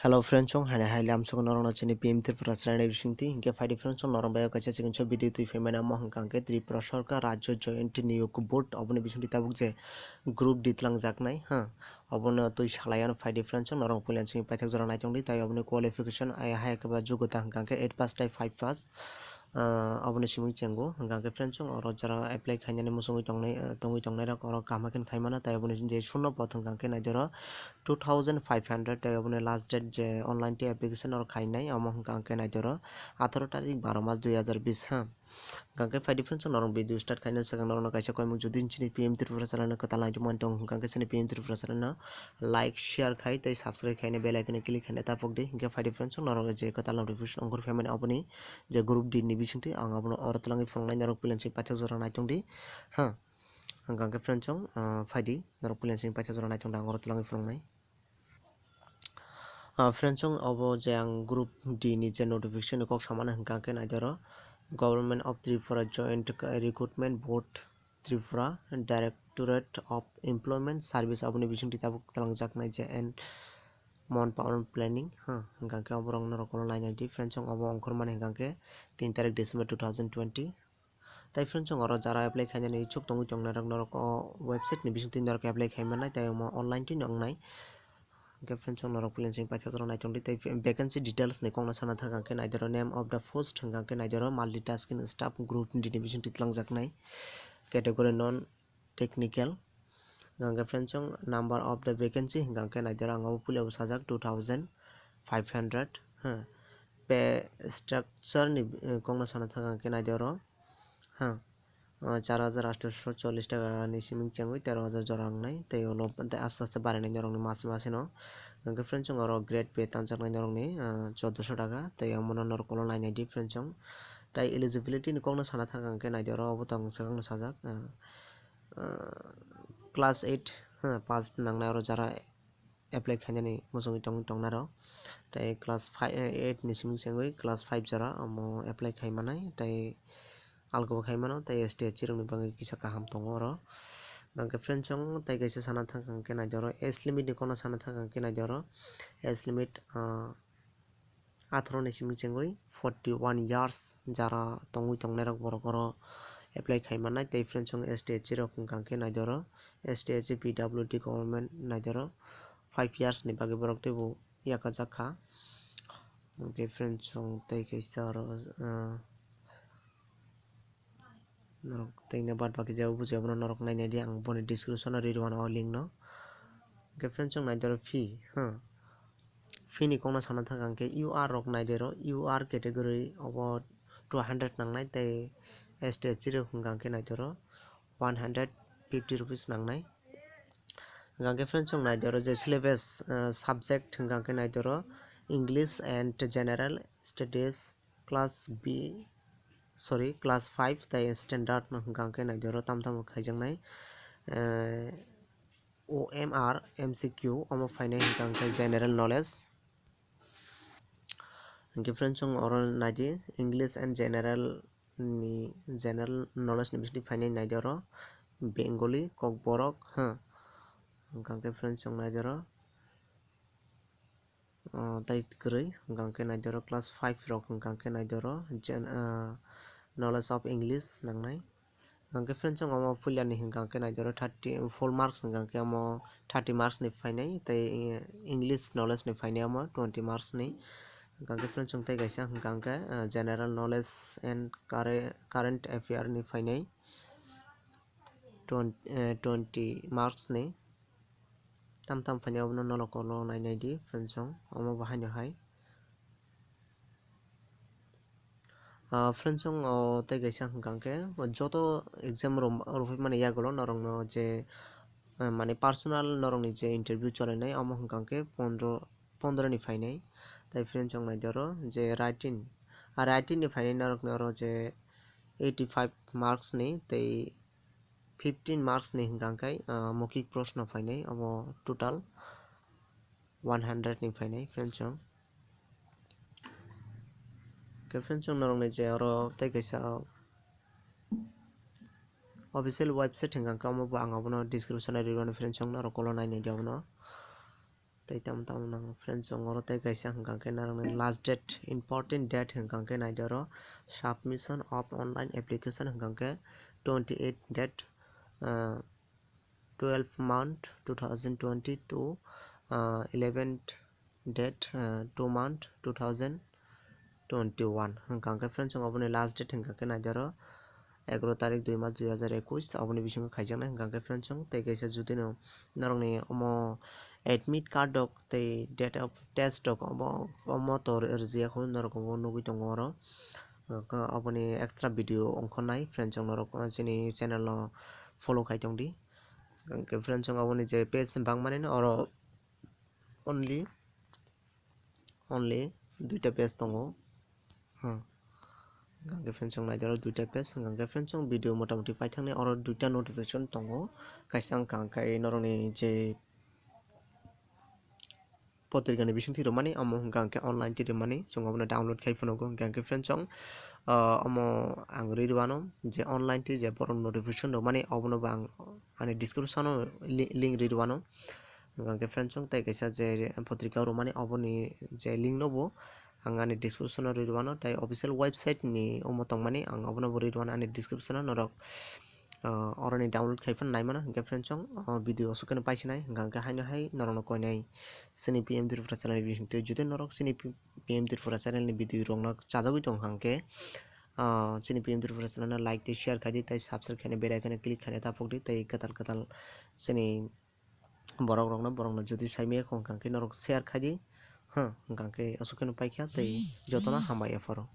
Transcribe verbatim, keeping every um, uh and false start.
Hello friends, chong hai hai lam sokon norok no chini P M Tripura channel ni bisingti. Hinkhe phaidi friends, chong norok bai kaisa chikon sa video twi phaimani, amo hwnkha hwnkhe Tripura Sarkar Rajya Joint Niyog Board, oboni bisingti tabuk je group D twlangjaknai, ha, obono twi salai ano phaidi friends, chong norok puila chini paithak jora naitongdi, tai oboni qualification ai hai khe ba jogota hwnkha hwnkhe eight pass tai five pass. Ah, oboni simi chengo hwnkha hwnkhe friends, chong oro jara apply khainani muchungwi tongnai, ah, tongwi tongnairok oro kaham khe khaimano, tai oboni je shunno pot hwnkha hwnkhe naidi oro two thousand five hundred, tai oboni last date je online tei application oro khainai, omo hwnkha hwnkhe naidi oro atharo tarik baro mas dui hazar bis ha. Hwnkha hwnkhe phaidi friends, chong norok video start khaina swkang norokno kaisa koimung jodi chini P M Tripura channel no kwtal naitongmani tong hwnkha hwnkhe chini P M Tripura channel no like, share khai tei subscribe khaina bell icon click khaina tapokdi. Hinkhe phaidi friends, chong norok je kwtal notification ongkhor phaimani oboni je group D ni bisingtwi ang abono oro twlangwi phunuknai, norok puila chini paithak jora naitongdi ha. Hwnkha hwnkhe friends, chong, ah, phaidi norok puila chini paithak jora naitongdi, ang oro twlangwi phunuknai. Ah, friends, chong obo je ang group D ni je notification ni kok samani hwnkha hwnkhe naidi oro Government of Tripura Joint Recruitment Board Tripura, Directorate of Employment Service, aboni bisingtwi tabuk twlangjaknai je and Mon Power Planning, ha, hwnkha hwnkhe oborok norok ulo nainai di. Friends, chong obo ongkhormani hwnkha hwnkhe tin tarik December two thousand twenty. Tai friends, chong oro jara apply khainani ichuk tongwi tongnairok norok o website ni bisingtwi norok apply khai mannai, tai omo online twi wngnai. Hwnkhe friends, chong norok puila chini paithak jora naitongdi, tai vacancy details ni kokno sana thangkha hwnkhe naidi oro name of the post hwnkha hwnkhe naidi oro multitasking staff group D ni bisingtwi twlangjaknai, category non technical. Hwnkha hwnkhe friends, chong number of the vacancy hwnkha hwnkhe naidi oro ang obo puila bo sajak two thousand five hundred, ha. Pay structure ni, eh, kokno sana thangkha hwnkhe naidi oro, ha. Ah, char hajar aatso chollish taka ni simi chengwi tero hajar jora wngnai, tei ulo tei aste aste barinai norokni mase mase no. Hwnkhe friends, chwng oro grade pay tanjaknai norokni, ah, choddoso taka, tei omono norok ulo nainai di friends, chwng. Tai eligibility ni kokno sana thangkha hwnkhe naidi oro, obo tong swkang no sajak, ah, ah, class eight, ha, pass nangnai oro jara apply khainani muchungwi tong-, tongnairok. Tei class five, eh, eight ni simi chengwi class five jora omo apply khai manai, tei alkabo khai mano, tei S T, S C rokni bagwi kisa kaham tongo oro. Hwnkhe friends, chwng tei kaisa sana thangkha hwnkhe naidi oro age limit ni kokno sana thangkha hwnkhe naidi oro age limit, ah, atharo ni simi chengwi forty one years jara tongwi tongnairok borok oro apply khai mannai. Tei friends, chwng S T, S C rok hwnkha hwnkhe naidi oro S T, S C, P W D government naidi oro five years ni bagwi borok teibo yakajak kha. Hwnkhe friends, chwng tei kaisa oro, ah, norok tei no baad baki jagao buji abono norok nainai di, ang boni description o ri rwmano o link no. Hwnkhe friends, chwng naidi oro fee, ha. Fee ni kokno sana thangkha hwnkhe U R rok naidi oro, U R category obo two hundred nangnai, tei S T, S C rok hwnkha hwnkhe naidi oro one hundred fifty rupees nangnai. Hwnkha hwnkhe friends, chwng naidi oro je syllabus, ah, subject hwnkha hwnkhe naidi oro English and General Studies, class B, sorry, class five tei standard no hwnkha hwnkhe naidi oro tam tamo khaijaknai, eh, O M R M C Q omo phainai hwnkha hwnkhe general knowledge. Hwnkhe friends, chwng oro naidi English and General ni, general knowledge ni bisingtwi phainai naidi oro Bengali, Kokborok, ha. Hwnkha hwnkhe friends, chwng naidi oro, ah, tai kwrwi, hwnkha hwnkhe naidi oro class five rok, hwnkha hwnkhe naidi oro gen-, ah, knowledge of English nangnai. Hwnkha hwnkhe friends, chwng omo puilani hwnkha hwnkhe naidi oro thirty, full marks hwnkha hwnkhe omo thirty marks ni phainai, tei, eh, English knowledge ni phainai omo twenty marks ni. Hwnkha hwnkhe friends, chwng tei kaisa hwnkha hwnkhe, ah, general knowledge and curre-, current affair ni phainai twenty, eh, twenty marks ni. Tam tam phainai abono norok ulo nainai di friends, chwng omo bo haino hai. Ah, friends, chwng o tei kaisa hwnkha hwnkhe joto exam rw-, rwphai mani yagulo norokno je, ah, mane personal norokni je interview cholainai omo hwnkha hwnkhe pondro, pondro ni phainai. Tai friends, chwng naidi oro je writing, ah, writing ni phainai norokni oro je eighty five marks ni tei fifteen marks ni hwnkha hwnkhe, ah, mokhik proshno phainai, obo total one hundred ni phainai friends, chwng. Khe friends, chwng norokni je oro tei kaisa official website hwnkha hwnkhe, omo bo ang abono description o ri rwmani friends, chwng norok ulo nainai di abono. Tei tamo tamo nang friends chong oro tei kaisa hwnkha khe narwkni last date, important date hwnkha khe naidi oro submission of online application hwnkha khe twenty eight date, ah, twelve month two thousand twenty to, ah, eleven date, ah, two month two thousand twenty one hwnkha khe friends chong oboni last date hwnkha khe naidi oro egaro tarik dui mas dui hajar ekush, aboni bisingo khaijaknai hwnkha khe friends chong. Tei kaisa judino norokni omo admit card rok tei date of test rok omo, omo to rijak hinwi norok omo nugwi tongo oro. Hwnkha khe aboni extra video ongkhornai friends chong norok chini channel no follow khai tongdi. Hwnkha khe friends chong aboni je page bangmani no oro only, only duita page tongo. Ha. Hwnkha khe friends chong naidi oro duita page, hwnkha khe friends chong video motamuti paithaknai oro duita notification tongo. Kaisa wngkha khe norokni je potrika ni bisingtwi rwmani, omo hwnkha khe online twi rwmani, chwng obono download khai phunukgo. Hwnkha khe friends chong, ah, omo ang rwi rwano je online twi je borok notification rwmani, obono bo ang ani description o li-, link rwi rwano. Hwnkha khe friends chong tei kaisa je potrika rwmani oboni je link no bo ang ani description o rwi rwano, tei official website ni omo tongmani ang obono bo rwi rwano ani description o, norok, ah, oroni download khai phano naimano. Hwnkha khe friends chong, ah, video aswk kheno paisinai, hwnkha khe haino hai norokno koinai chini P M Tripura channel ni bisingtwi. Jodi norok chini P-, P M Tripura channel ni video rokno chajagwi tong hwnkha khe, ah, chini P M Tripura channel no like tei share khai di, tei subscribe khaina bell icon o click khaina ta phok di, tei kwtal kwtal chini borok rokno, borokno jodi sai maya kho hwnkha khe norok share khai di. Ha, hwnkha khe aswk kheno paikha tei jotono hambai apharo.